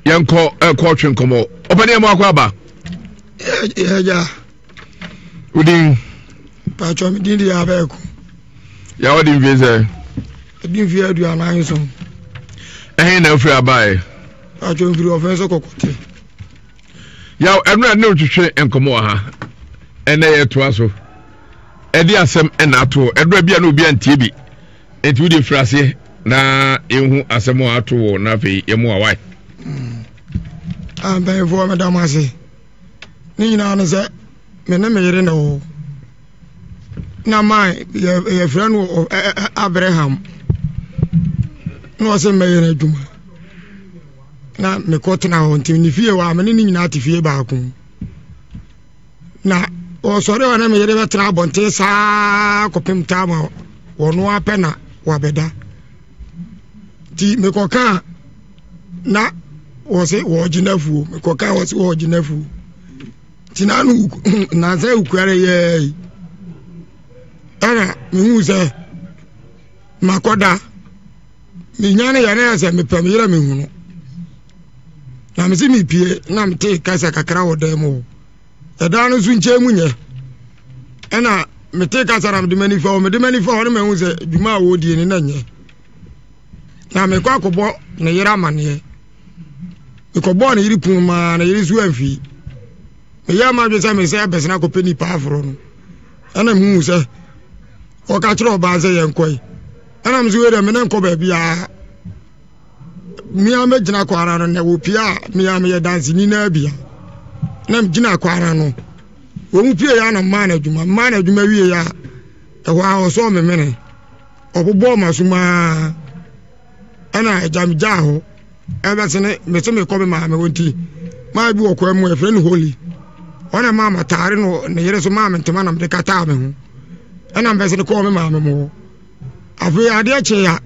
Yɛnkɔ ɛkɔ twe nkɔmmɔ. Ɔpɛni ɛmu akɔ aba. Yɛgya. Wodin? Pàtó mi din de Abẹ́ẹ̀kú. Yàwó di mfie sɛ? Di mfie 47. Ɛhe na afiri abaeɛ? Pàtó mfiri ɔfɛn so kɔkɔte. Yaw ɛno ɛne otwetwe nkɔmmɔ wɔ ha. Ɛnɛ yɛtoa so. Ɛde asɛm ɛna ato ɛdɔ bi a na obi antie bi. Enti wode firi aseɛ na yɛnhu asɛm a ato wɔ na afei yɛmmoa wae. Hmm. Ah, mpanyinfoɔ meda mo ase. Ne nyinaa ne sɛ me ne me yere na wɔ na man yɛfrɛ no Abraham na ɔsɛ mmɛyɛ no adwuma na mekɔtena hɔ nti ne fie wɔ a me ne ne nyinaa te fie baako Na ɔsɔre a ɔne me yere bɛtena abɔnten saa kɔpem taama wɔno apɛ na wabɛda. Nti mekɔka a na wɔse wɔregye n'afuo mekɔka a wɔse wɔregye n'afuo nti na ano nansa okuare yɛɛ yi ɛna mehu sɛ makɔda menya no yɛ na yɛ sɛ mepɛ me yerɛ mehu no na mese mepie na mete kasa kakra wɔ dan mu hɔ ɛdan no nso nkyɛn mu nyɛ ɛna mete kasa na mede m'ani fa hɔ mede m'ani fa hɔ no mahu sɛ dwuma a wɔredie no na nyɛ na mekɔ akɔbɔ ne yere amanneɛ mekɔbɔɔ ne yere pun maa ne yere so amfii meyɛ ma adwene sɛ mesɛ abɛsena akɔpɛ nipa aforɔ no ɛna mehu sɛ ɔka kyerɛ ɔbaa sɛ yɛnkɔe ɛna me so wei dɛ me ne nkɔ baabiara mea mɛgyina kwan ano na wɔpie a mea meyɛ danseni no abia na megyina kwan ano wɔn mu pie yɛ na mmaa no adwuma mmaa no adwuma wie yɛ a ɛhɔ a ɔsɔɔ me mene ɔbobɔɔ m'aso maa ɛna agya me gyaa hɔ ɛbɛsene mese mekɔ me maame hɔ nti maa bi wɔ kwan mu ɛfrɛ no holy ɔna maa mataare no ne yere so maa me ntoma na mede kataa me ho ɛna mbɛsene kɔɔ me maame mu hɔ Afei adeɛ kyee a,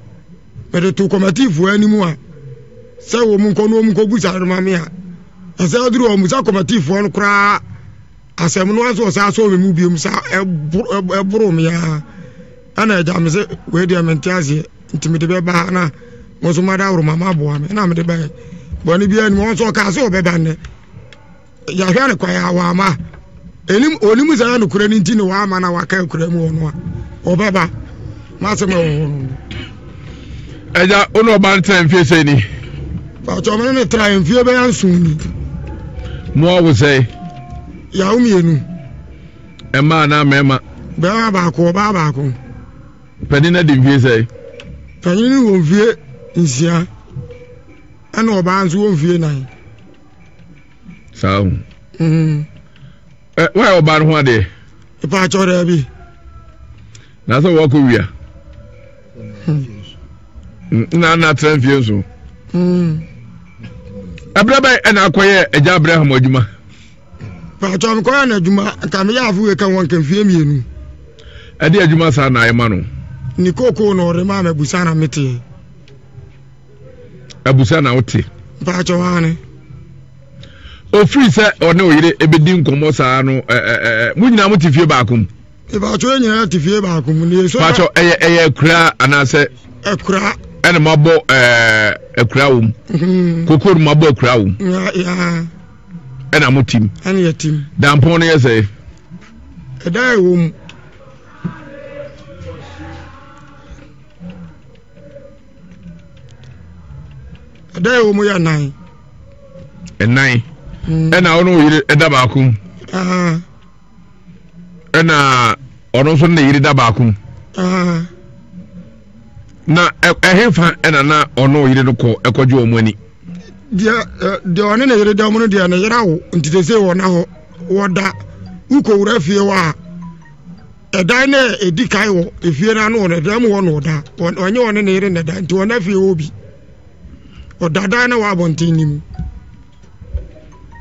mede too kɔmatifoɔ anim a sɛ wɔn nkɔ na wɔn nkɔbu saa no ma me a, ɛsɛ aduru wɔn sɛ kɔmatifoɔ no koraa asɛm no nso ɔsan sɔɔ me mu biom sa ɛboro me ara ɛna agya me sɛ wei deɛ mente aseɛ nti mede bɛba ha na mo nso mada woroma ma aboa me ɛna mede bɛyɛ bɔne biara nim wɔn nso ɔkaa sɛ ɔbɛba nnɛ Yɛahwɛ no kwan a wama. Enim onim sɛ ɛyɛ nokorɛ no nti na wama na waka akura mu hɔ no a ɔbɛba. N'asɛm ɛwɔ hɔ no. Ɛgya wo ne ɔba no tena mfie sɛ ni? Pàtó ɔmo ne ne tena mfie bɛyɛ nson ni. Mo awo sɛ? Yàwó mmienu. Mmaa anaa mmarima? Bɛrima baako ɔbaa baako. Panin no di mfie sɛ? Panin no wɔ mfie nsia ɛna ɔbaa nso wɔ mfie nan. saa ho mm. ɛ wayɛ ɔbaa no ho adeɛ ìpàkyɛ dɛ bi na sɛ wɔkɔ wia hmm. na na atena mfie nso hmm. ɛberɛ bɛn ɛna akɔyɛ agya abraham adwuma pàkyɛ mekɔyɛ no adwuma nka meyɛ afo wei ka wɔ nka mfie mmienu ɛde adwuma saa na ayɛ ma no ne kookoo na ɔde maa mabusa na meteɛ abusa na wote. Mpakyɛ wane. Ofiri sɛ ɔne oyere ebedi nkɔmɔ saa no ɛ ɛ ɛ mo nyinaa mo te fie baako mu. Mpakyɛ yɛn nyinaa te fie baako mu. Ne Mpakyɛ ɛyɛ ɛyɛ akura anaasɛ. Akura. Ɛna mo abɔ ɛɛ akura wɔm. Mhm. Koko no mo abɔ akura wɔm. Ɛna mo tim. Ɛna yɛ tim. Dampɔn no yɛ sɛ. Ɛda ɛwɔ mu. Ɛda ɛwɔ mu yɛ nan. Ɛnan. Mm. Ɛna ɔno yere ɛda baako mu. Ɛna ɔno nso ne yere da baako mu. Na ɛhefa ɛna na ɔno yere no kɔ ɛkɔgye wɔn ani. Deɛ deɛ ɔne ne yere da mu no deɛ ne yere awo nti te sɛ wɔn ahɔ wɔda wokɔwura fie hɔ a. Ɛdan no a ɛdi kan wɔ efie no ano wɔ no ɛdan mu hɔ na ɔda. Ɔnyɛ ɔne ne yere na ɛda nti ɔna fie hɔ bi. Ɔda dan na wɔ abɔnten no mu.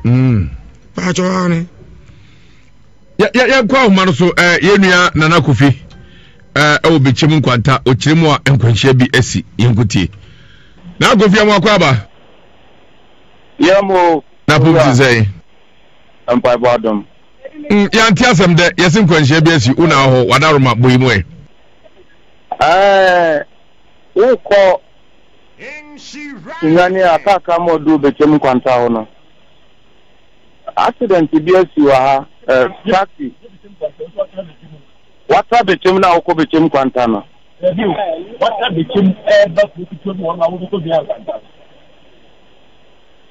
Mm. Paakyɛ ɔha ne. Yɛnkɔ ahoma no so yɛn nua Nana Kofi ɛwɔ Bɛkyɛm Nkwanta ɔkyerɛ mu a nkwanhyia bi asi yɛnkotie. Nana Kofi amoakɔ aba. Yɛ mo. Na pom ti sɛn? Mpaebɔ adom. Mm, yɛante asɛm dɛ, yɛse nkwanhyia bi asi, wo na wɔ hɔ, w'adaroma, bɔ yi mu ɛ. Ɛɛ, wokɔ. Sunyani a kaa ma ɔduu Bɛkyɛm nkwanta hɔ no, accident bi asi wɔ ha, eh, taxi. Watra Bɛkyɛm na wokɔ Bɛkyɛm nkwanta no. Dabi o, watra Bɛkyɛm ɛreba kuro ketewa bi wɔ hɔ na wokɔ Dua nkwanta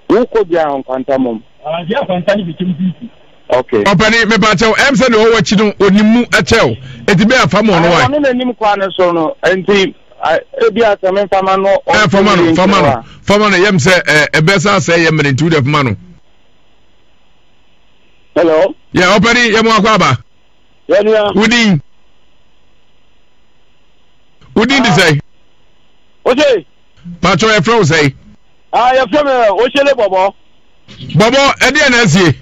no. Wokɔ Dua nkwanta mom. Ah, Dua nkwanta ne Bɛkyɛm mfimfini. Okay. Ɔpɛni mepakyɛw ɛm sɛ deɛ ɔwɔ akyi no onim mu ɛkyɛw eti bɛyɛ afa mu ɔno wa. Ɔno n'anim kwan no so no nti ebi asɛ me nfa ma no. Ɛ fama no fama no fama no yɛm sɛ ɛ ɛbɛ sa asɛ yɛ mmerɛ nti wode fama no. Hello. Yɛ ɔpɛni yɛ mu akɔ aba. Yɛ nua. Wodin. Wodin di sɛ. Ose. Patsɔ yɛ frɛ wo sɛ. Ah yɛ frɛ mi Osele Bɔbɔ. Bɔbɔ ɛdeɛ na asie.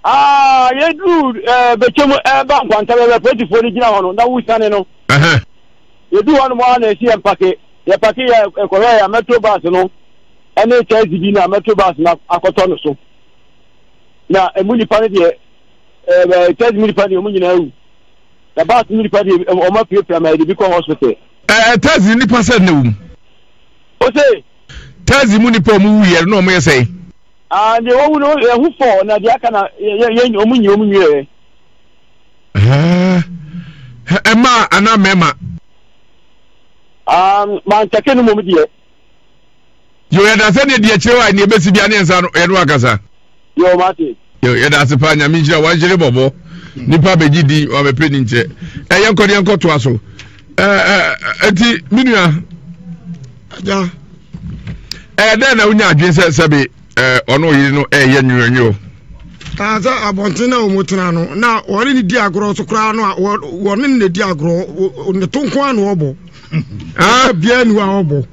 Ah, yɛduru eh, bɛkyɛ mu ɛreba eh, nkwanta bɛbɛ polisifoɔ no gyina hɔ no na wosiane no. Yɛdu hɔ nom a na ɛsi yɛn pake yɛpake yɛ ɛkɔhwɛ yɛ metro bus no ɛne taxi bi na metro bus no akɔtɔ no so na ɛmu nipa no deɛ ɛɛ taxi mu nipa deɛ ɔmo nyinaa awu na bus mu nipa deɛ ɔmo apirapira ma yɛde bi kɔ hospital. Ɛɛ taxi nipa sɛ na wum. Ose. Taxi mu nipa ɔmo wu yɛ no ɔmo yɛ sɛn. Ah, deɛ wɔwu no yɛho fɔ na deɛ aka na yɛ yɛ ɔmo nyi ɔmo nwie. Ɛmaa anaa mmarima. Ah, mankyɛke no mmom deɛ. Yo yɛda sɛ ne deɛ kyerɛ wa ne ɛbɛsi bia ne nsa no yɛne wakasa. Yo mate. Yo yɛda ase paa nyame nhyira wanhyere bɔbɔ nipa bɛgye din wabɛpɛ ni nkyerɛ ɛyɛ nkɔ deɛ nkɔtoa so ɛnti me nua agya ɛyɛ dɛn na wonya adwene sɛ sɛbe ɔne ɔyere no ɛyɛ nwonwonwo sɛ abɔnten na wɔn tena no na wɔne ne di agorɔ so koraa no a wɔne ne di agorɔ ne to nko ano ɔbɔ ah bia ni hɔ a ɔbɔ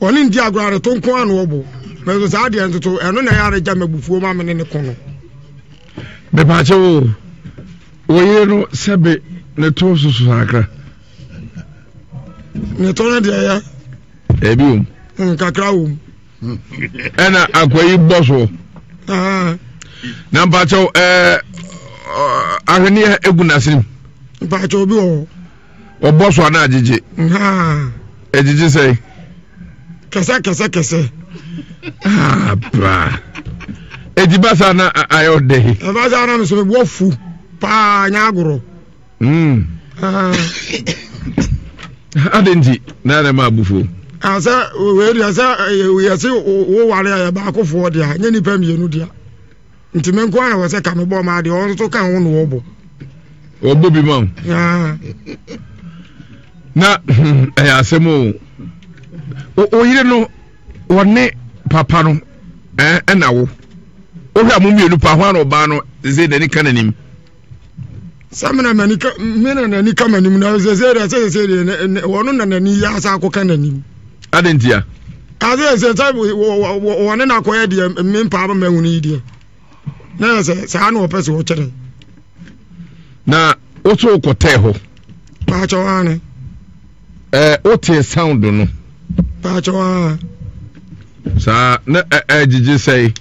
wɔne ne di agorɔ a ne to nko ano ɔbɔ mɛso saa deɛ ntoto ɛno na ɛyɛ aregya mabufuo ma me ne ne ko no mepaakyɛ wo wo yere no sɛbe ne to soso sakra ne to no deɛ yɛ ebi wom kakra wom ɛna akwa yi bɔ so na mpakyɛw ɛɛ ahweneɛ egu n'asene mu mpakyɛw obi wɔ hɔ ɔbɔ so ana agyegye ɛgyegye sɛ kɛsɛ kɛsɛ kɛsɛ abra eti ba saa na ayɛ ɔdɛ yi ɛba saa na mesɛ mebɔ fu paa nyɛ agorɔ Mm. Ah. Ade nti na na ma abufuo. Asɛ wei deɛ sɛ yɛse woware a yɛ baakofoɔ deɛ nyɛ nnipa mmienu deɛ nti me nko ara wɔ sɛ ka mebɔ ma adeɛ ɔno nso ka ho na wɔbɔ wɔbɔ bi ma wo na ɛyɛ asɛm o wo yere no wɔne papa no ɛna wo wohwɛ a mo mmienu pa ho ana ɔbaa no sɛ n'ani ka n'anim sɛ mena m'ani ka mena n'ani ka m'anim na sɛ sɛ deɛ sɛ sɛ deɛ wɔn na n'ani yɛ asa akɔka n'anim. adi ntia. ase sɛ sɛ wɔne na akɔyɛ deɛ me mpa ama mahu no yi deɛ na yɛ sɛ saa na ɔpɛ sɛ ɔkyerɛ. na woso kɔtɛɛ hɔ. paakyɛw ane. ɛɛ wote sound no. paakyɛw aa. saa na ɛ ɛ gyigye sɛe.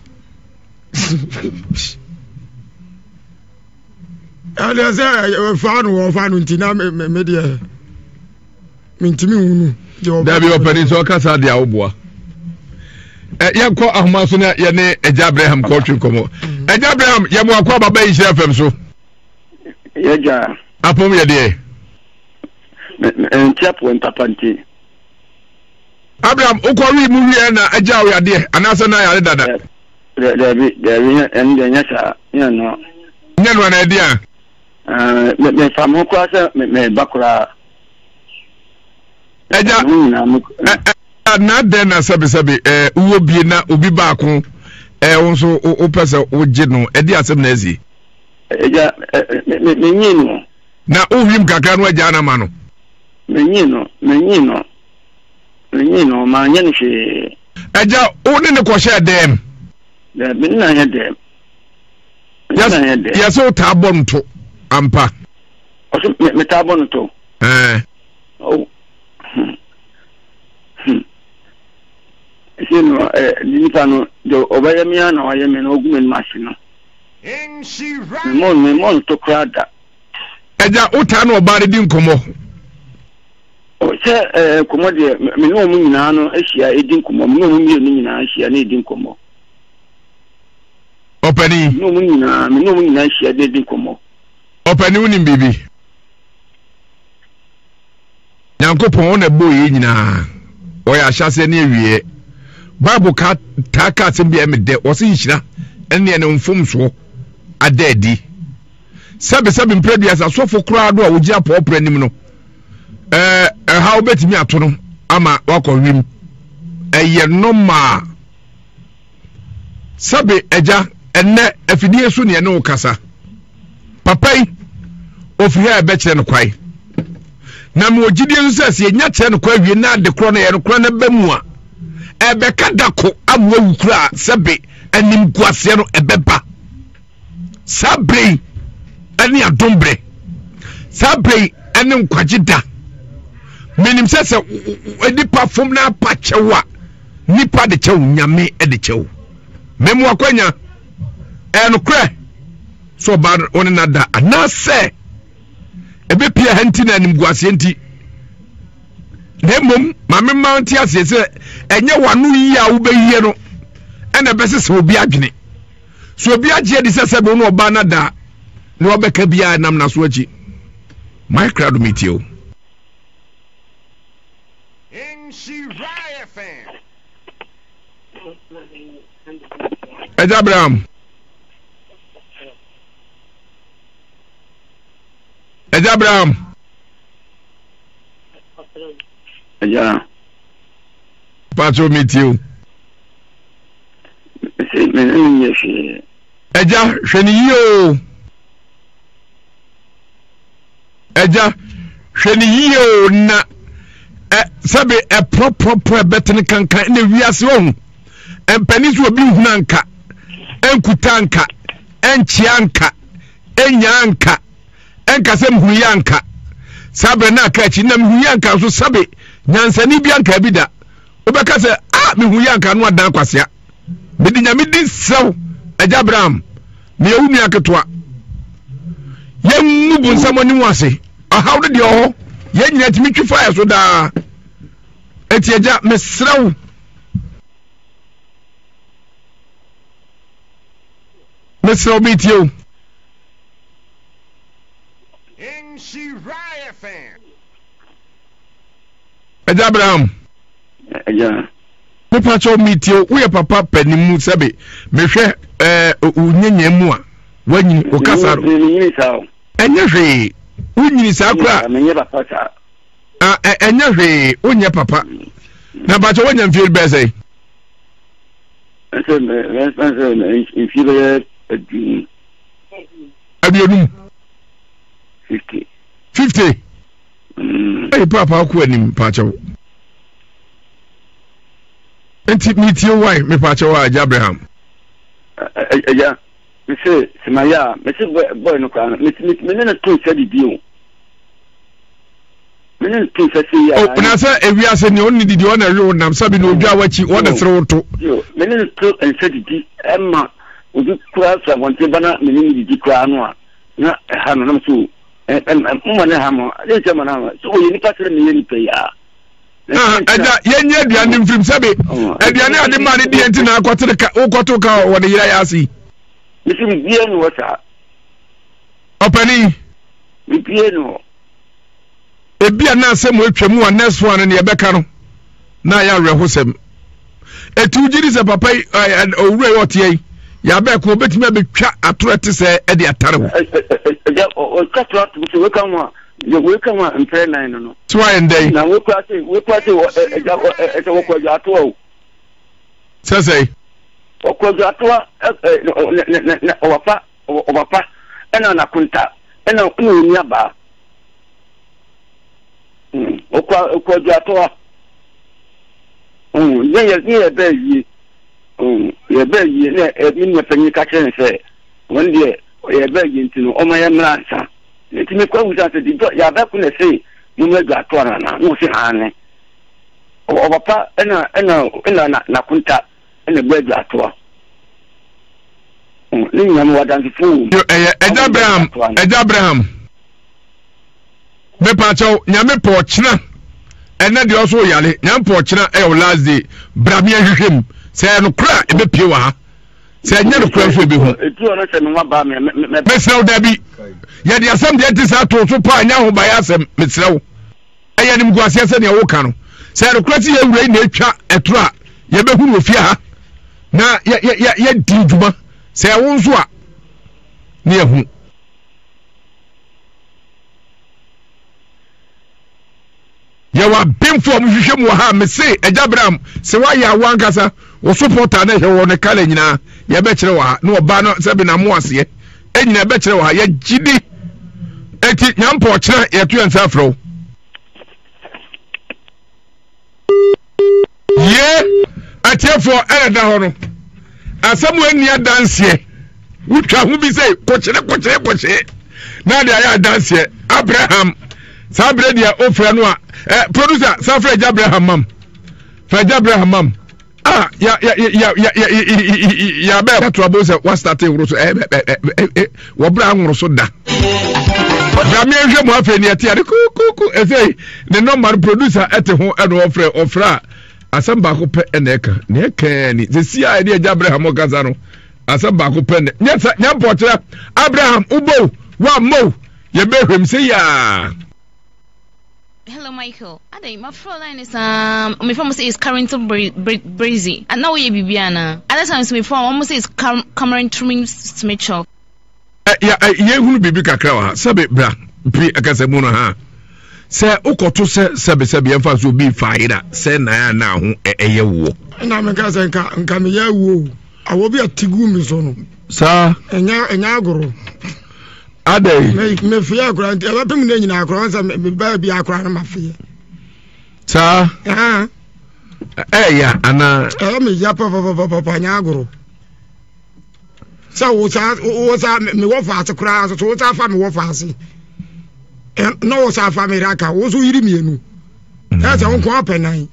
Ɛdeɛ sɛ fa no wɔfa no nti na me deɛ mentumi nhunu dabi ɔpɛni sɛ ɔka saa deɛ awoboa yɛnkɔ ahoma so na yɛne agya abraham kɔtwe nkɔmmɔ mm. agya abraham yɛmo akɔ ababa yi hyerɛ fam so yɛgya apom yɛ deɛ nti apoɛ mpapa nti abraham wokɔ wi mu wieɛ na agya wo yadeɛ anaasɛ na yare dada Dabi, dabi, ɛno deɛ nyɛ saa, nyɛ no. Nyɛ no anaa ɛdeɛ a? Mefa me ho koraa sɛ meba koraa. Ɛgya, na dɛn na sɛbesɛbe wowɔ bie na obi baako wo nso wopɛ sɛ wogye no, ɛde asɛm na asi? Ɛgya, menyi no. Na wohwim kakra no agya no ama no? Menyi no, menyi no, menyi no, manyɛ no hwee. Agya, wo ne ne kɔhyɛɛ dɛm? Daabi, me ne no anyɛ dɛm. Me ne no anyɛ dɛm. Yɛsɛ wo taa bɔ no to, ampa? Ɔsɛ me taa bɔ no to. Ɛɛ. Oh. Hmm. Hmm. Ɛsɛ no, ɛ nipa no, deɛ ɔbɛyɛ me ara na wayɛ me na ɔgu m'anim ase no. Memmɔ no to koraa da. Agya, wo taa ne ɔbaa no di nkɔmmɔ? Sɛ ɛɛ nkɔmɔ deɛ me ne wɔn nyinaa no ahyia edi nkɔmɔ me ne wɔn mmienu nyinaa ahyia na edi nkɔmɔ. Ɔpanin. Me ne wɔn nyinaa me ne wɔn nyinaa ahyia de edi nkɔmɔ. Ɔpanin wonim biribi? Nyankopɔn ɔna ɛbɔɔ yɛn nyinaa. Ɔyɛ ahyɛaseɛ ne awieɛ. Bible ka taa ka asɛm bi a ɛmɛ dɛ ɔse nhyira ɛne ɛne mfomsoɔ ada adi. Sɛbesɛbe mprɛduasa sɔfo koraa no a wogyina pɔɔprɛ anim no ɛɛ ɛhaw bɛtumi ato no ama wakɔ wim. Ɛyɛ normal. Sɛbe agya, ɛnnɛ afidie so ne ɛne wo kasa. Papa yi, ofiri ha ɛbɛkyerɛ no kwae. Na mewɔ gyidie nso sɛ sɛ yɛnya kyerɛ no kwa wie na ade korɔ no yɛ no korɔ no ba mu a, ɛbɛka da ko ama wawu koraa sɛbe animguaseɛ no ɛbɛba. Saa berɛ yi ɛne adom berɛ. Saa berɛ yi ɛne nkwagye da. Menim sɛ sɛ nipa fom na apa kyɛw a, nipa de kyɛw, nyame de kyɛw. Memu akwanya, ɛyɛ nokorɛ sɛ ɔbaa wo ne nada anaasɛ ɛbɛpia ha nti na animguaseɛ nti na mmom ma mema nte aseɛ sɛ ɛnyɛ w'ano yie a wobɛyie no ɛna ɛbɛsesa obi adwene So obi agye adi sɛ sɛbe wo ne ɔbaa no ada a, nea ɔbɛka biara nam n'aso akyi? My crowd metie o. Ɛgya Abraham. Ɛgya Abraham. Ɛgya. Patrol metie o. Mese me ne no nyɛ hwee. Agya, hwɛ no yie o. Agya, hwɛ no yie o na ɛ sɛbe ɛporɔporɔporɔ ɛbɛtene kankan na wiase ɔho. Mpanin so obi nhunu anka, ɛnkuta anka, ɛnkyea anka, ɛnya anka, ɛnka sɛ mehunu yɛ anka. Saa berɛ na aka akyi na mehunu yɛ anka nso sɛbe nyansani bi anka bi da. Wobɛka sɛ, Ah, mehu yi anka ano adan kwasea. Mede Nyame din srɛ wo, Agya Abraham, meyɛ wo nua ketewa. Yɛngu bonsam anim ase. Ɔhaw no deɛ ɔhɔ, yɛn nyinaa tumi twi fa yɛ so daa. Enti agya, mesrɛ wo. Mesrɛ wo, metie wo. Agya Abraham. Agya. Mepa kyɛw metie wo woyɛ papa panin mu sɛbe mehwɛ ɛɛ eh, wo nyɛnyɛ mu a wanyini wo kasa no. Menyini saa o. Ɛnyɛ hwee wonyini saa koraa. Menyɛ papa saa. Ah, ɛnyɛ hwee wonyɛ papa. Na pakyɛ woanya mfie bɛɛ sɛn? Ɛsɛ mɛ mfie bɛyɛ aduonum. Aduonum. 50. 50. Ɛyi paapa akɔ anim paakyɛw. Nti metie wae me paakyɛw a agya Abraham. Agya, mese sɛ mayɛ a mese bɔe no koraa no me ne no to nsa didi o. Me ne no to nsa sei a. O na sɛ ewiase nea ɔne didi ɔna ɛwe wo nam sɛbi na odwa w'akyi ɔna sere wo to. Me ne no to nsa didi ɛma obi koraa firi abɔnten ba na me ne no didi koraa no a na ɛha no na me so mma ne ha mo ade nkyɛn ma no ha sɛ ɔyɛ nipa sɛ meyɛ nipa yi a ɛgya yɛnyɛ aduane mfirim sɛbe aduane ade maa ne deɛ nti na akɔtere ka wokɔto ka wɔ ne yera yɛ ase yi mesi mebie ne hɔ saa ɔpani mebie ne hɔ ebi a na asɛm atwa mu a next one ne yɛbɛka no na ayɛ awerɛhosɛm Eti wogye di sɛ papa yi owura yi ɔteɛ yi yɛabɛɛ ko obetumi abɛtwa atoro ɛte sɛ ɛde atare wo. Ɛgya ɔtwa toro ato sɛ weka ho a weka ho a mprɛ nan no no. Tí wayɛ ndɛ yi. Na wekura se wekura se ɛgya ɛsɛ wɔkɔ adwa atoa o. Sɛ sɛ. Wɔkɔ adwa atoa ɛ ɛ ɔwapa ɔwapa ɛna nakonta ɛna ɛna onua baa. Ɔkɔ ɔkɔ adwatoa. Ne yɛ ne yɛ bɛɛ yie. Yɛ bɛɛ yie na me nua panyin ka kyerɛ ne sɛ wɔn deɛ yɛ bɛɛ yie nti no ɔma yɛ mmra nsa. Nti me kɔ awusa sɛ di yɛ abɛko na ɛsɛ mo mmra adwatoa na na na ɔsi aane. Ɔpapa ɛna ɛna ɛna na nakonta ɛna ɛbɔ adwatoa. Ne nyinaa mo wɔ adansefo wɔ mu. Ɛyɛ ɛgya Abraham ɛgya Abraham. Mepaakyɛw, Nyame pɛ ɔkyena. Ɛnɛ deɛ ɔso yare, nyampɔ ɔkyena ɛyɛ wo last day. Bra me ahwehwɛ mu. Sɛ ɛyɛ nokorɛ a, ɛbɛpie wɔ ha. Sɛ ɛnyɛ nokorɛ nso ɛbɛhu. Mesrɛ wo dabi. Yɛde asɛm deɛ ɛte saa too so paa nyɛ ahobaeɛ asɛm. Mesrɛ wo. Ɛyɛ animguaseɛ sɛdeɛ woka no. Sɛ ɛyɛ nokorɛ sɛ yɛn wura yi na ɛtwa ɛtoro a, yɛbɛhu no wɔ fie ha na yɛdi dwuma. Sɛ ɛwo nso a, ne yɛhunu. Yɛwɔ abenfo a wɔhwehwɛ mu wɔ ha. Mese Agya Bram, sɛ woayɛ awo ankasa, wo supporter na ɛhwɛ wɔ ne kala nyinaa, yɛbɛkyerɛ wɔ ha. Na ɔbaa no sɛ benamo aseɛ, ɛnyina ɛbɛkyerɛ wɔ ha. Yɛgye di. Eti nyampɔ ɔkyerɛ yɛto yɛn nsa afrɛ wo. Yie atiefoɔ ɛna da hɔ no asɛm a ɛnni adanseɛ wotwa ho bi sɛ kɔkyere kɔkyere kɔkyere na de ayɛ adanseɛ Abraham saa berɛ deɛ ofrɛ no a eh, producer saa frɛ agya Abraham mam frɛ agya Abraham mam ah ya ya ya ya ya ya ya bɛɛ ato abo sɛ wastate woro so ɛ ɛ ɛ ɛ wɔbrɛ anworo so da brame nhwɛ mu afei ne ɛte ade kukuku ɛsɛ ne nɔmba no producer ɛte ho ɛna ɔfrɛ ɔfrɛ a asɛm baako pɛ ɛna ɛka ne ɛka ni sɛ si a ɛde agya Abraham ɔkasa no asɛm baako pɛ ne nyɛ sɛ nyɛ mpɔkyerɛ Abraham wobɔ wammɔ yɛbɛhwɛm sɛ yaa Hello Michael, adɛn mafrɛ line no saa mefrɛ mo sɛ is currently busy na woyɛ biribi anaa? Other times mefrɛ wɔn sɛ is currently switch off. Yɛhunu biribi kakra wɔ ha sɛbe bra piri akasa mu no ha sɛ wokɔto sɛ sɛbe sɛbe yɛmfa so obi fa ayera sɛ nan a na ho ɛyɛ woɔ. Ɛna meka sɛ nka nka meyɛ awuo awɔ bi a ti gu me so no. Saa. Ɛnyɛ ɛnyɛ agorɔ. Adɛn. Me mefeɛ akora nti ɛbɛpem ne nyinaa akora sɛ mebaa bi akora no mafeɛ. Saa. Ɛyɛ anaa. Ɛyɛ me ya papapapapa nyɛ agorɔ. Sɛ wo saa wo saa mewɔ faase koraa so wo saa fa mewɔ faase. Na wo saa fa me raka wo so yiri mmienu. Ɛsɛ wo nko apɛ nan.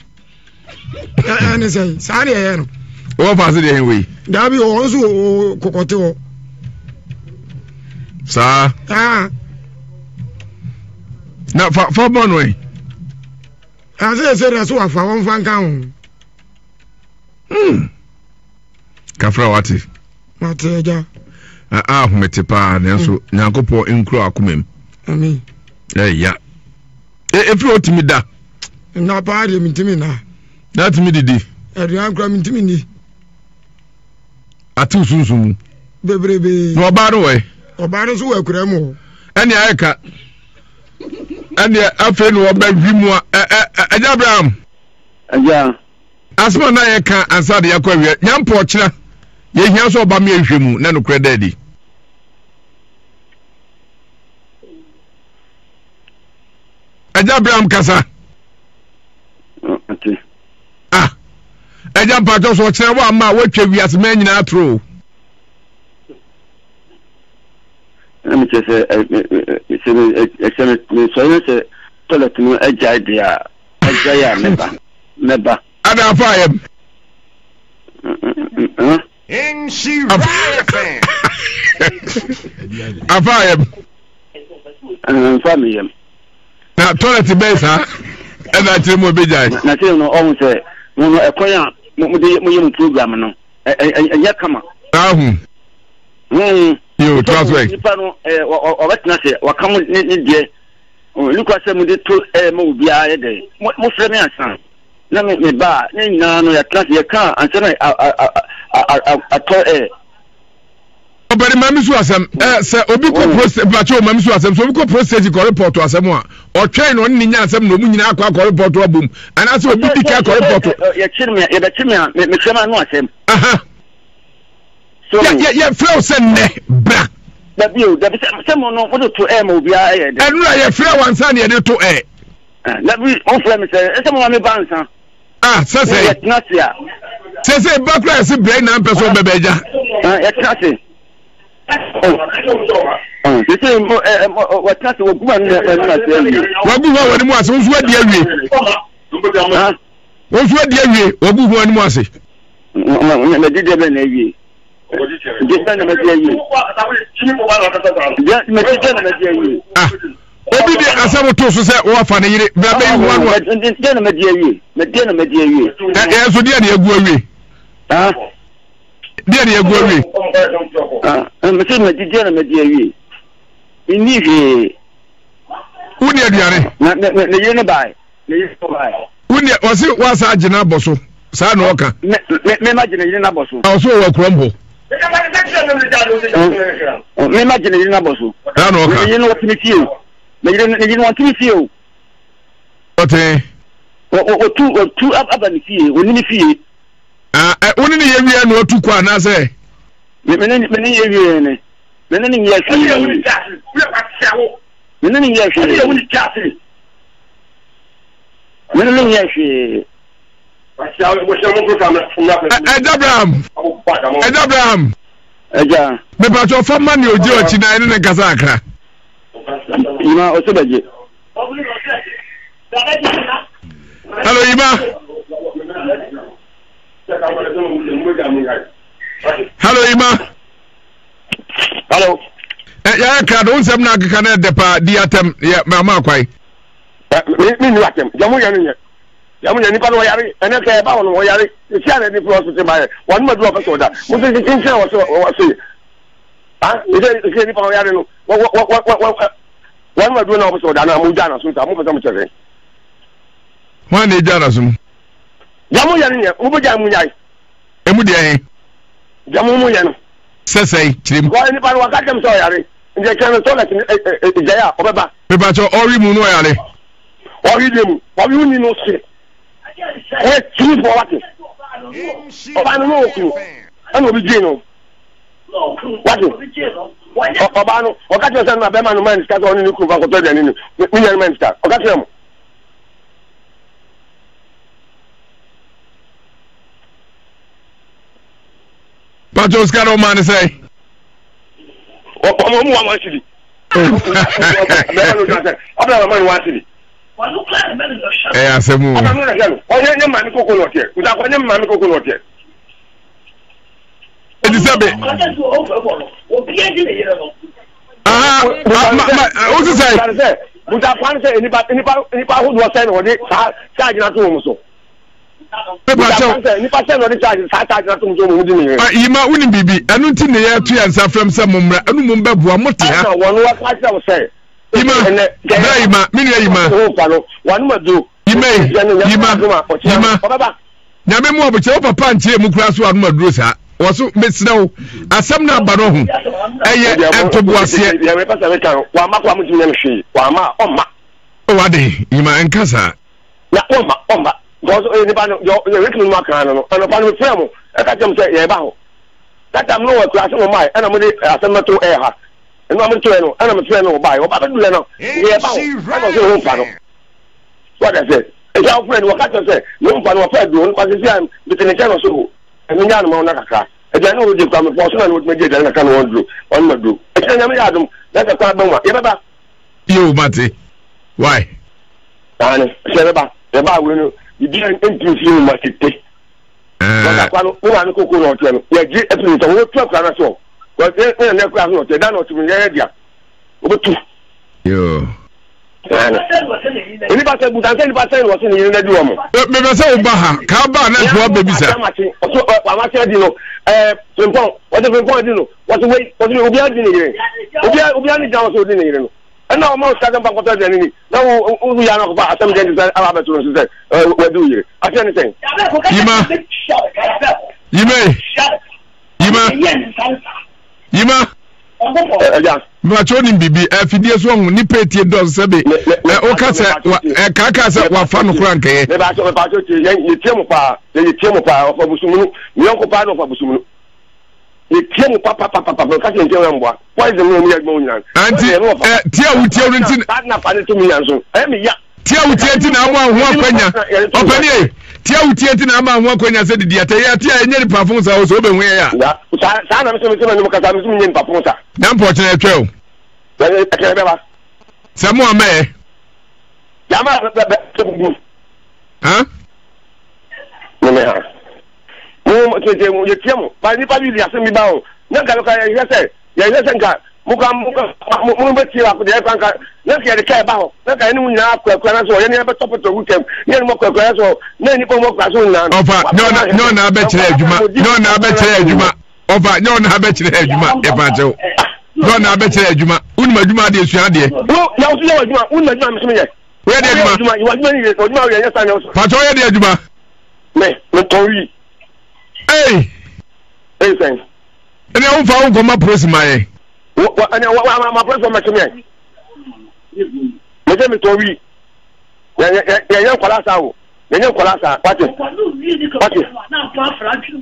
Ɛne sɛ saa ne ɛyɛ no. Wɔ faase deɛ hɛn wei. Daabi wɔn nso wɔ kɔkɔte hɔ. Saa. Na fa fa bɔ no ɛ. Ase ɛsɛ dɛ so wafa wɔn fa nka ho. Hmm. Kafra wate. Mate agya. Ahomete paa nanso hmm. Nyankopɔn nkura akoma mu. Amen. Ɛya. Efiri otumi da. Nna paa deɛ mentumi nna. Na atumi didi. Aduan kora mentumi nni. Atew sunsun mu. Bebrebe. Na ɔbaa no wɔ ɛ. Ɔbaa no nso wɔ akura mu hɔ. Ɛne ayɛ ka. Ɛne afei na ɔbɛhwi mu a ɛ ɛ ɛgya Abraham. Ɛgya. Asɛm a na yɛka ansa de yɛakɔ awie nyampɔ ɔkyena yɛhia sɛ ɔba mmea nhwɛ mu na nokorɛ da adi. Agya Abraham kasa. Ah, agya mpakyɛ so ɔkyena wɔ ama a woatwa wiase ma nyinaa atoro. Na mekyerɛ sɛ sɛ sɛ mesɔre na sɛ toilet no agyae deɛ a agyae a mɛba mɛba. Ada afa ayɛm. Afa ayɛm. Nfa mi yam. Na toilet bɛn saa ɛna akyerɛ mu ebegyae. Na sɛ no ɔho sɛ mo no ɛkwan a mo de mo yɛ mo program no ɛnyɛ kama. Ahu. Yo, to aso ɛ. Nipa no ɔbɛtena sɛ waka mo ne ne deɛ ne kura sɛ mo de to ɛɛ ma obiara yɛ dɛ mo frɛ mi ansa na me me ba ne nyinaa no yɛtena sɛ yɛka ansa na atɔ ɛɛ. Ɔbɛri maame su asɛm ɛ sɛ obi kɔ mm. prostate mpakyɛ o maame su asɛm sɛ obi kɔ prostate kɔ report asɛm a ɔtwɛn na ɔne ne nya asɛm na ɔmu nyinaa akɔ akɔ report abom anaasɛ obi di ka akɔ report. Yɛkyere me yɛbɛkye me a mefrɛ ma ano asɛm. Yɛfrɛ wo sɛ nnɛ bra. Dabi o dabi sɛ mo no mode to ɛ ma obiara ɛyɛ dɛ. Ɛnura yɛfrɛ wo ansa na yɛde to ɛ. Dabi wofrɛ me sɛ ɛsɛ mo ma me ba nsa. Ah, sɛ sɛ. Yɛtena ase a. Sɛ sɛ ba kura yɛse brɛ na mpɛ sɛ ɔbɛbɛ agya. Yɛtena ase. Sɛ sɛ wɔtena ase wɔgu ma no anim ase awie. Wɔgu ho a wɔn anim ase wɔn nso adi awie. Wɔn nso adi awie wɔgu ho anim ase. Mɛdi deɛ bɛn na awie. Deɛ bɛn na mɛdi awie. Mɛdi deɛ na mɛdi awie. Ah. Obi de asɛm to so sɛ wɔafa ne yere bra bɛyi ho ano a. Deɛ na madi awie. Deɛ na madi awie. Ɛyɛ nso deɛ na yɛagu awie. Deɛ na yɛagu awie. Mese madi deɛ na madi awie. Menni hwee. Wonni aduane. Na ne yere no bae. Ne yere no bae. Wonni ɔse wasa agye no abɔ so. Saa na ɔka. Me me ma gye ne yere no abɔ so. Ɔso wɔ akuram hɔ. Me ma gye ne yere no abɔ so. Saa na ɔka. Ne yere no wɔte me fie o. Ne yere ne yere wɔte me fie o. Ɔte. Wɔtu wɔtu aba ne fie wɔni ne fie. Ah, ɛ wo ne ne yɛ wie na ɔtu kɔ anaasɛ. Me me ne me ne yɛ wie ne. Me ne ne nyɛ hwee. Me ne ne nyɛ hwee. Me ne ne nyɛ hwee. Ɛgya Abraham. Ɛgya Abraham. Ɛgya. Mepatwa ɔfa ma ne ogye ɔkyi na ɛne ne nkasa akra. Yima ɔsɛ bɛgye. Hello Yima. Hello Yima. Hello. Ɛ yɛayɛ krado wo nsɛm no akeka no ɛdɛ paa di atɛm yɛ ma akwae. Me nni atɛm deɛ moyɛ no nyɛ deɛ moyɛ nipa no ɔyare ɛnɛ sɛ ɛba hɔ no ɔyare ɛsi a na ɛde firi ɔsese baeɛ wɔnom aduru ɔpɛ sɛ ɔda mo sɛ kyenkyen a wɔsɛ wɔse ah ɛsɛ ɛsɛ nipa no ɔyare no wɔ wɔ wɔ wɔ wɔnom aduru na ɔpɛ sɛ ɔda no a mogya na so nsa mopɛ sɛ mokyɛ sɛ Hwan na egya n'asom? Deɛ moyɛ no nyɛ mobɛgya mu nyae Emu deɛ he? Deɛ mo moyɛ no. Sɛ sɛe, kyerɛ mu. Because nipa no waka kyerɛ me sɛ ɔyare nti ɛkyerɛ no toilet no gyae a ɔbɛba. Mepakyɛ ɔwe mu no ɔyare. Ɔwe deɛ mu ɔwe wo ni no se ɔyɛ kyimifoɔ wate ɔbaa no no ɔkunu ɛna obi gyee no wate ɔbaa no ɔka kyerɛ sɛ no na bɛrima no maa ne sika sɛ ɔne ne kunu fa nkɔtɔ aduane no me nua no maa ne sika ɔka kyerɛ mo. Pato sika na ɔmaa ne sɛ. Ɔmo wa wɔn sidi. Bɛrɛ no sɛ ɔbɛrɛ ma no wɔn sidi. Ɛyɛ asɛm o. Ɔbɛrɛ no hwɛ no ɔnyɛ nye maame koko na ɔteɛ nsa akɔ nye maame koko na ɔteɛ. Eti sɛ bi. Aha ma ma o sisan. Busa kwan sɛ nipa nipa nipa ahodoɔ sɛ na ɔde saa saa gyina to wɔn so. Yima wonim biribi ɛno nti ne yɛto yɛn nsa frɛm sɛ mommra ɛno mmom bɛboa mote ha Yima bra Yima me nua Yima Yima Yima Yima Nyame mu abokyɛ wo papa nkyerɛ mu koraa so anom aduro saa wɔ so mesrɛ wo asɛm no aba no ho ɛyɛ ntoboaseɛ wade Yima ɛnka saa Na ɔmma, ɔmma. Because ɔyɛ nipa no, deɛ ɔyɛ written no aka no no, anɔpa no mefrɛ mo, ɛka kyerɛ mo sɛ yɛreba hɔ. That time no wɔ akura sɛ wɔn ɛna mo de asɛm bɛto ɛyɛ ha. Ɛno a mo de toɛ no, ɛna mefrɛ no ɔbaeɛ. Ɔba bɛduiɛ no, yɛreba hɔ, ɛna ɔsɛ ne ho mfa no. So ɔda sɛ, ɛsɛ awofrɛ no, wɔka kyerɛ sɛ ne ho mfa no, wɔfɛ aduro, nipa sisi a mete ne nkyɛn no so, ɛno nya anoma no kakra. Aduane no wɔdi kura mefɔ so na ne wɔtumi adi aduane kakra na wɔn duro, wɔn ma duro. Ɛkyerɛ nyame yɛ adom, na sɛ kwan bɛn mu a, yɛbɛba. Yo, mate. Why? Aane, sɛ ɛbɛba, ɛba a wei no, biribiara ntumi mfiri mu ma tete. Wɔn akwa no, wo maame koko na ɔteɛ no, yɛgye afiri ne nsam, wɔbɛtu akura no ase hɔ. Wɔn ne nana akura so na ɔteɛ, da na ɔte mu, yɛyɛ dea, wɔbɛtu. Yoo. Aane. Nipa sɛ busan sɛ nipa sɛn na wɔse ne yere no adi wɔn. Mepɛ sɛ woba ha, ka ba na nkoa bɛbisa. Ɔso wamate adi no, ɛɛ frimpɔn, wɔse frimpɔn adi no, wɔse wei, wɔse obiara di ne yere, obiara obiara ne gyina hɔ sɛ odi ne yere no. Ɛna ɔma wo sika sɛ mfa nkɔtɔ aduane ni na wo wo yɛ ano akɔfa asɛm deɛ nti sɛ aba abɛto no so sɛ wadi wo yere aseɛ ne sɛn. Yima yima yima yima. Ɛgya. Mbakyɛ onim biribi afidie so ɔho nipa etie dɔs sɛbi ɛ ɔka sɛ wa ɛ kaka sɛ wafa no kora nkɛyɛ. Mbakyɛ mbakyɛ tie yɛn yɛ tie mo paa yɛ yɛ tie mo paa ɔfa busumunu miyɔnko paa na ɔfa busumunu. Yɛtie mo papapapapa nka sɛ nkyɛn wɔ mboa poison no wɔn yɛ adwuma wɔn nyinaa. Anti ɛ tie a wotie no nti. Saa na fa ne to mi nya nso ɛyɛ mi ya. Tie a wotie nti na ama ho akwanya ɔpɛni yɛ tie a wotie nti na ama ho akwanya sɛ didi atɛ yɛ ate a ɛnyɛ nipa fon sa o sɛ ɔbɛhu yɛ ya. Saa saa na mesɛ mesɛ mɛnum kasa mesɛ menyɛ nipa fon sa. Na mpɔkyerɛ ɛtwɛ o. Ɛkyerɛ bɛba. Sɛ mo amɛ. Yàmà bɛ bɛ bɛ gugu. Hàn. Mene ha. Mo tete mo yɛtia mo. Ba nipa bi di asɛm bi ba o. Na nka no ka yɛhwɛ sɛ yɛhwɛ sɛ nka. Mo ka mo ka mo mo bɛ tie baako deɛ ɛkwan ka na nka yɛde kaa ɛba hɔ na nka yɛne mo nyinaa akɔ akura na so yɛne yɛbɛtɔ pɛtɔ gu kɛm ne yɛne mo akɔ akura na so na nnipa mo akura so nyinaa no. Ɔfa nyɛ ɔna abɛkyerɛ adwuma nyɛ ɔna abɛkyerɛ adwuma ɔfa nyɛ ɔna abɛkyerɛ adwuma yɛfa akyɛw nyɛ ɔna abɛkyerɛ adwuma wonim adwuma adeɛ sua adeɛ. Wo na wo so yɛ adwuma wonim adwuma mesom yɛ. Woyɛ deɛ adwuma. Adwuma adwuma ni yɛ adwuma yɛ nyɛ saa nyɛ so. Pàtó ɔyɛ deɛ adwuma. Mɛ metɔn wi. Ee. Ee sɛn. Ɛnna wo nfa wo nkɔma polisi ma yɛ. Ɛnna wa wa ma polisi ma kyɛm yɛ. Mɛ sɛ metɔn wi. Yɛ yɛ yɛ yɛ nkɔla saa o. Yɛ nyɛ nkɔla saa wate wate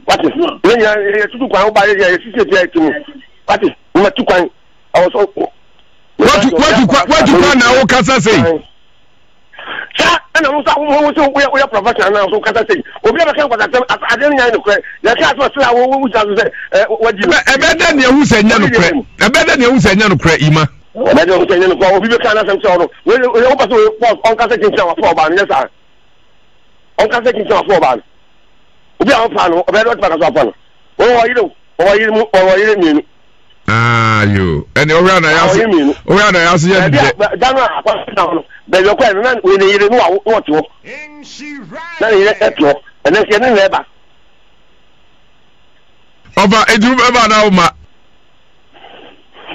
wate. Yɛ nyɛ yɛ tutu kwan wo ba yɛ yɛ sisi etia yɛ ti mu wate mɛ tu kwan ɛwɔ so. Watu watu kwan watu kwan na wo kasa sei. Saa ɛna wo nso wo nso woyɛ woyɛ professional na nso kasa sei obi a bɛka nkwatasɛm adeɛ no nyɛ nokorɛ yɛka asɛm ɔsɛ a wo gyina so sɛ wadi no. Ɛbɛ dɛ nea ehu sɛ nyɛ nokorɛ ɛbɛ dɛ nea ehu sɛ nyɛ nokorɛ ima. Ɛbɛ dɛ ehu sɛ nyɛ nokorɛ obi bɛka n'asɛm kyerɛ ɔno wei wopɛ sɛ wei ɔnkasa kyinkyin a wafa ɔbaa no nyɛ saa ɔnkasa kyinkyin a wafa ɔbaa no obi a ɔfa no ɔbɛyɛ dɛ ɔtumi akasa wafa no ɔwɔ yere ɔwɔ yere mu ɔwɔ yere mmienu. Ayo, ɛnna ɔhwɛ ana yase ɔhwɛ ana yase yɛ dɛ. Da no a akɔsi na hɔ no, baabi ɔkɔɛ no na wei ne yere no wa wɔte hɔ. Na ne yere ɛte hɔ. Ɛnɛ nso yɛne na ɛba. Ɔba eti wo bɛba na wo ma.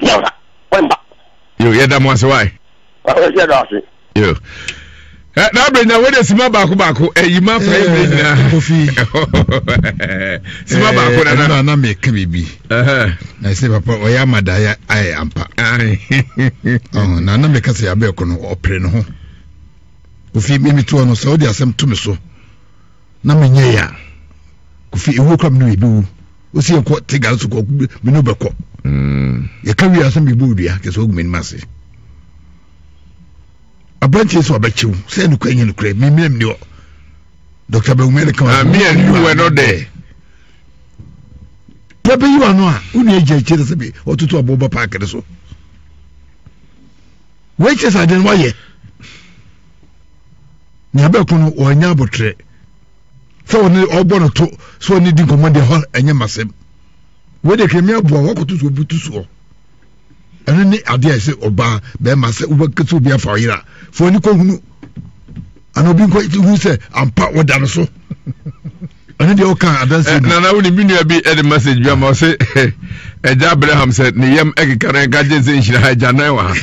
Yɛba, wɔmba. Yo, yɛda mo ase wae. Yɛda ase. Yo. Eh, na abere nya wode sima baako baako ɛyi eh, ma fa ebere nyinaa. Kofi. Sima baako nana. Ɛnna na meka biribi. Na ɛsɛ papa ɔyɛ amada ayɛ ampa. Na na meka sɛ yɛabɛɛ ko no ɔpere ne ho. Kofi me metoɔ no sɛ wode asɛm to me so na menyɛ yɛ a Kofi ewuo kora me ne yɛbɛwu. Wosi yɛnkɔ te gare so kɔ me ne wobɛkɔ. Yɛka wie asɛm bɛbɔ odua kɛ sɛ wogu m'anim ase. Aberanteɛ sɛ ɔbɛkyew sɛ nokorɛ nyɛ nokorɛ memmerɛ mni hɔ Dr. Bawumia ne kama ah, me and you were not there pɛpɛ yi wa no a wo nua gya akyire sɛ bi ɔtoto aboɔ ba paake no so wei kyerɛ sɛ adeɛ no wayɛ nea bɛko no ɔanya abotrɛ sɛ ɔne ɔbɔ no to sɛ ɔne di nkɔmmɔ deɛ hɔ ɛnyɛ masɛm wei deɛ kɛmi aboa wakɔto so obi to soɔ ɛno ne adeɛ a ɛsɛ ɔbaa bɛrima sɛ wobɛkɛsɛ obi afa ɔyere a fa w'ani kɔhunu ana obi nkɔ hu sɛ ampa wɔda no so ɛno deɛ ɔka adanse eh, nana wo ne me nua bi de message bi ama ɔse ɛgya abraham sɛ ne yam ɛkeka no ɛnka gye sɛ nhyira ha agya nan wɔ ha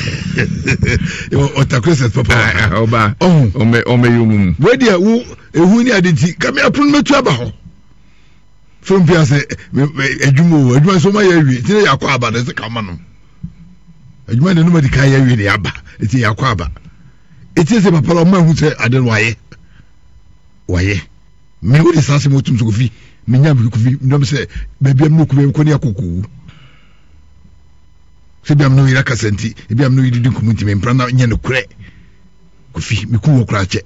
ɔtakoro sɛ papa ɔba ɔmɛyɛ mu mu wei deɛ wo ɛhu ne ade nti ka me apono mɛtu aba hɔ fɛn pia sɛ adwuma o adwuma nso ma yɛ awie nti na yɛakɔ aba na ɛsɛ ka ma no adwuma deɛ no ma di kan yɛ awie na yɛaba nti yɛakɔ aba eti sɛ papa la ɔma ehu sɛ ade no wayɛ wayɛ me o de saa sɛ mo tum so kofi me nya bi kofi nam sɛ baabi am no kofi kɔ ne akɔ kowu sɛ bi am no yɛrɛ kasa nti ebi am no yɛdidi nkɔmɔ nti me mpra na nyɛ no korɛ kofi me ku wɔ koraa kyɛ.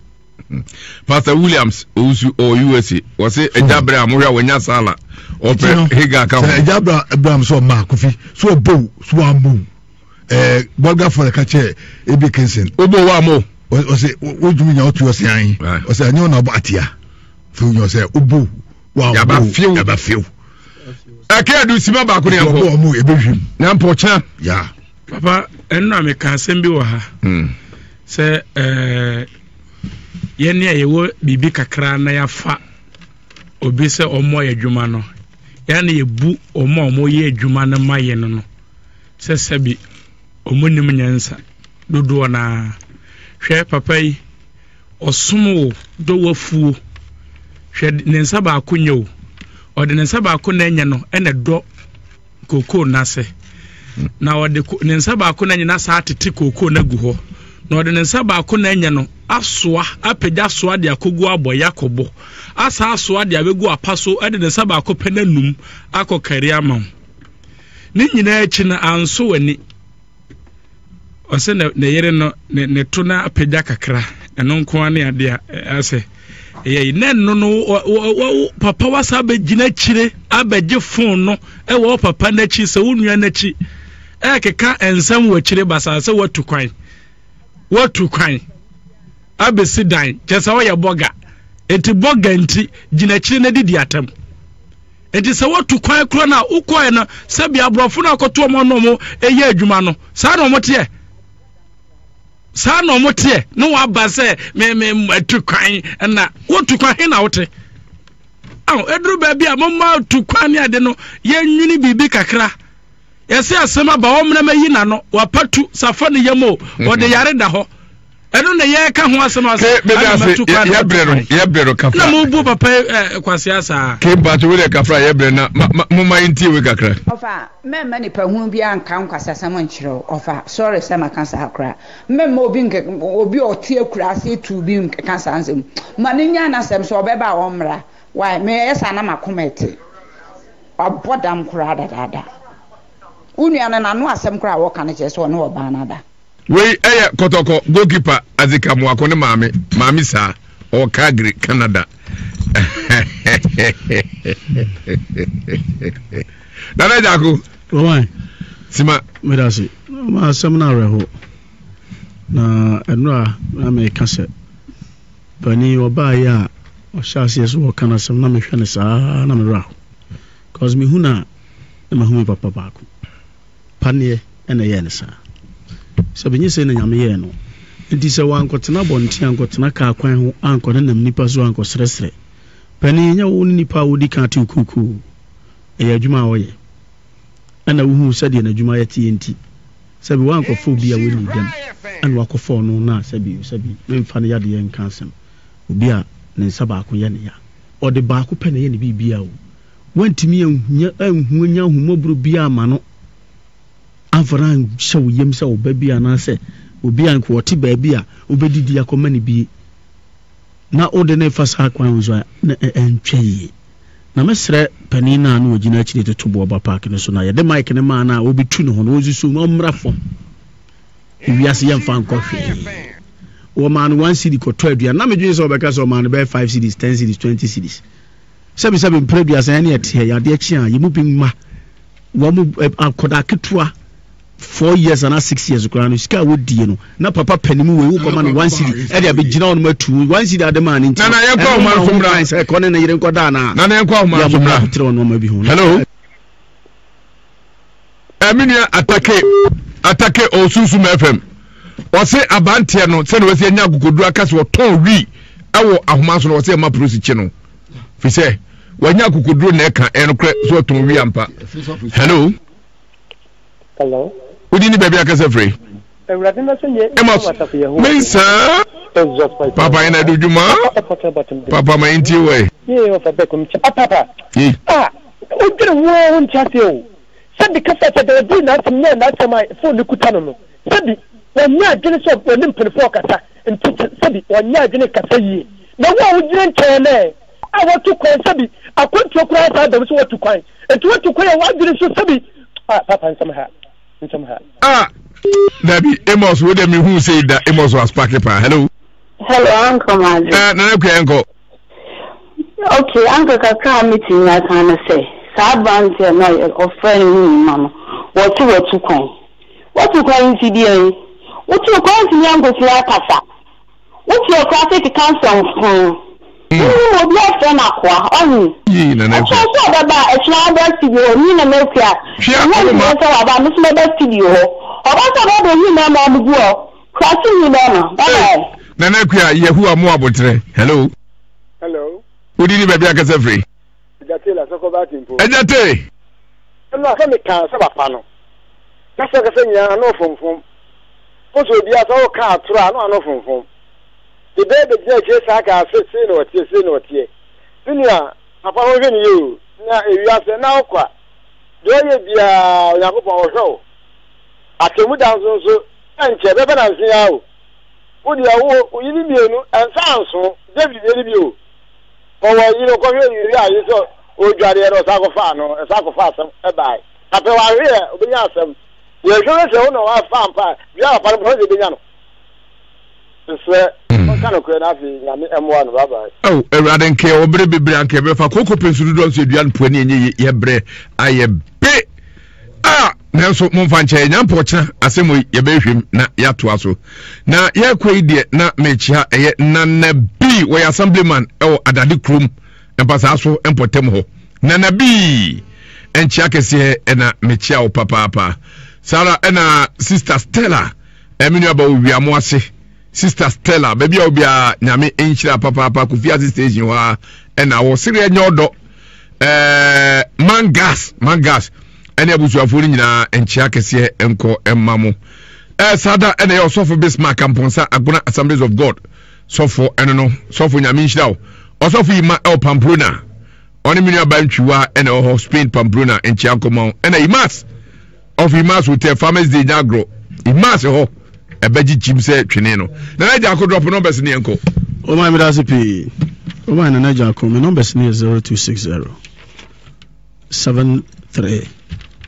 Pastor Williams owusu ɔwɔ USA wɔse ɛgya bere a mohwɛ a wɔnya sala ɔpɛ Hagar ka ho. Sɛ ɛgya bere Abraham sɛ ɔma kofi so ɔbow so wambow ɛɛ bɔga fɔlɛ ka kyɛ ebi kinsin. Obo wa mo. Ɔsɛ wotumi nya ɔtu ɔsɛ anyi ɔsɛ anyɛ ɔna ɔbɔ atia fɛ nya ɔsɛ obow wambow yaba fiw yaba fiw. Ɛkɛ adu sima baako ne yampɔ. Ɔbɔ ɔmo ebe hwim. Yampɔ kyena. Ya. Papa ɛnu na meka asɛm bi wɔ ha. Hmm. Sɛ ɛɛ. Yɛn a yɛwɔ biribi kakra na yɛafa obi sɛ ɔmmɔ yɛn adwuma no, yɛn na yɛbu wɔn a wɔyɛ adwuma no ma yɛn no sɛ sɛbi wɔn nim nyansa dodoɔ no ara. Hwɛ papa yi, ɔsom wo dɔ wafuo. Hwɛ ne nsa baako nyɛ o. Ɔde ne nsa baako na ɛnyɛ no ɛna dɔ kookoo no ase, na ɔde ne nsa baako na nyina saa atete kookoo no agu hɔ, na ɔde ne nsa baako na anya no asoa apagya asoa de akɔgu abɔ yakɔbɔ asa asoa de abɛgu apa so de ne nsa baako pɛ n'anum akɔ kari ama wo. Ne nyinaa akyi no anso w'ani. Ɔsɛ ne ne yere no ne ne to no apagya kakra ɛno nko ara ne adeɛ a asɛ ɛyɛ yi na ɛno no wɔ papa wasa abɛgyina akyire abɛgye fon no ɛwɔ wo papa n'akyi sɛ wo nua n'akyi ɛkeka nsɛm wɔ akyire basaa sɛ watu kwan watu kwan abɛsi dan kyɛ sɛ ɔyɛ bɔga eti bɔga nti gyina akyire na didi atam. Enti sɛ wotu kwan korɔ no a wokɔɛ no sɛbi aborɔfo no akɔto ɔmo no ɔmo ɛyɛ adwuma no saa na ɔmo teɛ saa na ɔmo teɛ na waba sɛ me me atu kwan na wotu kwan he na wote aw eduru baabi a moma tu kwan ne ade no yɛnwini biribi kakra yɛsɛ asɛm aba ɔmena ma yi n'ano wapatu safa ne yam o ɔde yare da hɔ ɛno na yɛka ho asɛm ase ɛna mɛtu kwan na yɛbrɛ no yɛbrɛ no kafra na mo bu papa ɛ kwasi asa. ke mpatsɔ wei deɛ kafra yɛbrɛ na ma ma mo ma yɛn tie wei kakra. Ɔfa, mɛmma nipa hunu biara nka nkwasasɛm nkyerɛ wo, ɔfa, sorry sɛ maka saa koraa, mɛmma obi nkeka, obi a ɔte akuraase tuu bi nkeka saa nsɛm, ma no nya n'asɛm, sɛ ɔbɛba a ɔmmra, why, meyɛ saa na m'akoma ɛte, wabɔ dam koraa dadaada, wo nua no n'ano asɛm koraa a ɔka no kyerɛ sɛ ɔne ɔbaa no ada. Wei yɛ Kɔtɔkɔ goalkeeper Azika Moako ne maame, Maame Saa, ɔwɔ Calgary, Canada. Nana Gyako. Rowan. Sima. Medase. Ma asɛm no awerɛho. Na ɛnora na meka sɛ panin ɔbaeɛ a ɔhyɛ aseɛ so wɔka no asɛm na mehwɛ no saa na mewerɛ aho. Cause mehu no a na mahu me papa baako. Paneɛ na ɛyɛɛ no saa. Sɛ benye sei na Nyame yɛɛ no. Nti sɛ wankɔtena abɔnten ankɔtena kaa kwan ho ankɔnenam nnipa so ankɔsrɛsrɛ. Panin, nyɛ wo ne nipa a wodi kan atew kuukuu. Ɛyɛ adwuma a ɔyɛ. Ɛna wohuu sɛdeɛ n'adwumayɛ teɛ nti, sɛbi wankɔfa obi a wannii dɛm ɛna wakɔfa ɔno no a sɛbi o sɛbi memfa ne yadeɛ nka asɛm. Obi a ne nsa baako yɛ ne ya. Ɔde baako pɛ na ɛyɛ ne biribiara o. Woantumi anhia anhu anya ahummɔborɔ biara amma no amfa no anhyɛ wo yam sɛ wo ba bi anaasɛ obi a nka ɔte baabi a wobɛdidi akɔma no bi na wode no refa saa kwan wo so a na ɛntwa yie. Na mɛsrɛ panin no a na ɔgyina akyire toto boɔ ba park no so na yɛde mic no maa no a ɔbɛtu ne ho no ɔnsusu no ɔmmra fam. Ewiase yɛmfa nkɔ hwee. Wɔmaa no one cedi kɔtɔ aduane na medwene sɛ ɔbɛka sɛ ɔmaa no bɛyɛ five cedis, ten cedis, twenty cedis. Sɛbisɛbi mpere aduasa yɛne ɛteɛ yɛ adeɛ kye a yɛ mu bi mma wɔn mu akɔdaa ketewa four years anaa six years koraa no sika a wɔdie no na papa panimu wei wokɔma no one cedi ɛde abɛgyina hɔ nom atu one cedi ade maa no nti Nana yɛnkɔ ɛno ahoma ma nso ho mmra. kwan sɛ ɛkɔ ne ne yere nkɔda anaa Nana yɛnkɔ ahoma yɛ nso mo mmra. akotere wɔ nneɛma bi ho Hello. Ɛmi nua atake atake osunsum fm ɔse abanteɛ no sɛdeɛ wɔsi anya akokoduro aka sɛ ɔtɔn wii ɛwɔ ahoma so no ɔse ɛma polisi kye no fi sɛ wanya akokoduro na ɛka ɛnokorɛ sɛ ɔtɔn wii ampa. Hello. Hello. Wodi ni baabi akasa firi. Awurade na sɛ yɛ Amos Mensah. Papa yɛn adu dwuma. Papa ma yɛn tie wɔ yi. Papa. Ah, wodwene ho a wonte aseɛ o. Sɛbi kasa sɛ deɛ ɔdii n'asɛm nyaa n'asɛm a phone no kuta no no, sɛbi wanya adwene sɛ ɔne mpanimfoɔ ɔkasa nti sɛbi wanya adwene kasa yie. Na wo a wogyina nkyɛn no ɛ, a watu kwan sɛbi akwantuo koraa saa dɔm sɛ watu kwan nti watu kwan a w'adwene nso sɛbi ah papa nsɛm ha nsɛm ha. Ah dabi Amos wo deɛ mehu sei da Amos was parke paa hello. Hello uncle Mazi. Eh, nana kua nkɔ. Okay, uncle kakra a metumi aka no sɛ saa aberanteɛ no a ɔfrɛ no ne mma no wɔte watu kwan. Watu kwan nti deɛn? Wotu kwan ntumi ankɔsua akasa. Wote akurase keka nsɛm fuu. Wonnim obi afrɛ no akoa, ɔhe? Nana Ɛkyerɛ sɛ ɔbɛba a, ɛkyena waba studio hɔ, me Nana Akua, Hwɛ mehwɛ ɔmo ma. nkyerɛ sɛ waba a, me nso mɛba studio hɔ. Ɔba sɛ ɔbɛba bɛhu mmarima a wɔgu hɔ, kurase nni barima. Bye bye. Nana Akua, Yehowa mo aboterɛ. Hello. Hello. Wodi ni baabi akasa firi. Agya Taylor sɛ kɔba atimpo. Agya Tay. Ɛno a sɛ mekaa sɛ papa no kasa kasa nyinaa ano fomfom. Wo sɛ obiara sɛ woka atoro a ano ano fomfom. De bɛɛ bɛgyina akyire saa kaa sɛ sei na ɔteɛ sei na ɔteɛ. Me nua papa no hwɛ ne yie o na ewiase na wokɔ a deɛ ɔyɛ biara Onyankopɔn ɔhwɛ wo. Atemmu da nso nso ɛnkyɛ bɛbɛ nanse ara o. Wo deɛ wo wo yere mmienu ɛnsa nso David deɛ no bi o. Ɔwɔ yere ɔkɔhwɛ Uria yere sɛ ɔredwareɛ no ɔsan kɔfaa no ɛsan kɔfa asɛm ɛbae. Apɛ wahwe ɛ ɔbɛnya asɛm. Yɛhwɛ no sɛ wo na wafa ampa a dua papa no pɛ sɛ ɛbɛnya no. Mesrɛ monka nokorɛ na afei Nyame mmoa no. Bye bye. Oh, Awurade nka yɛwɔ bere bebree anka yɛbɛfa koko pɛ nsu dodoɔ nso yɛdua no po ani ɛnyɛ yie yɛbrɛ ayɛ be a nanso momfa nkyɛ yɛnya mpɔkyena asɛm yi yɛbɛhwɛm na yɛatoa so na yɛkɔ yi deɛ na mekyia ɛyɛ nana bi wɔyɛ assemblyman ɛwɔ adade kurom mpasaa so mpɔtam hɔ. Nana Bii, nkyea kɛseɛ ɛna mekyea wo papaapa. Saa ara ɛna Sister Stella, ɛme nua ba owia mo ase. Sister Stella, baabi a obiara nyame nhyira papaapa Kofi ase station hɔ a ɛna wɔ sereɛ nyɛ ɔdɔ. Ɛɛ mangas, mangas ɛne abusuafoɔ no nyinaa nkyea kɛseɛ nkɔ ɛma mo. Ɛɛ saa da ɛna ɛyɛ ɔsɔfo Bismarck Amponsa Agona Assemblies of God sɔfo ɛno no sɔfo nyame nhyira wo. Ɔsɔfo yi ma ɛwɔ Pamplona. Ɔne me nuabaa ntwiwa ɛna ɛwɔ hɔ Spain Pamplona nkyea nkɔma wo. Ɛna Imas of Imas Hotel Farmers Day nya agorɔ. Imas hɔ ɛbɛgye kyim sɛ twene no. Nana Gyako drop numbers ne yɛnkɔ. O my meda ase pii. O my Nana Gyako me numbers ne yɛ 0260 73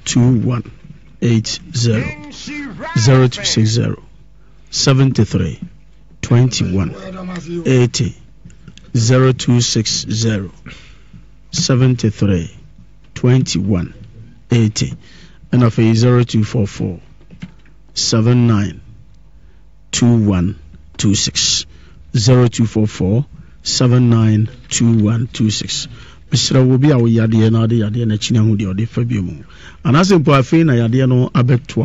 21 80 0260 73 21 80 0260 73 21 80 ɛna afei 0244 79 2126 0244 79 2126 Mesrɛ wo obi a wo yadeɛ na ɔde yadeɛ no akyi no ahu deɛ ɔde fa bio mu anaasɛ mpo afei na yadeɛ no abɛtoa.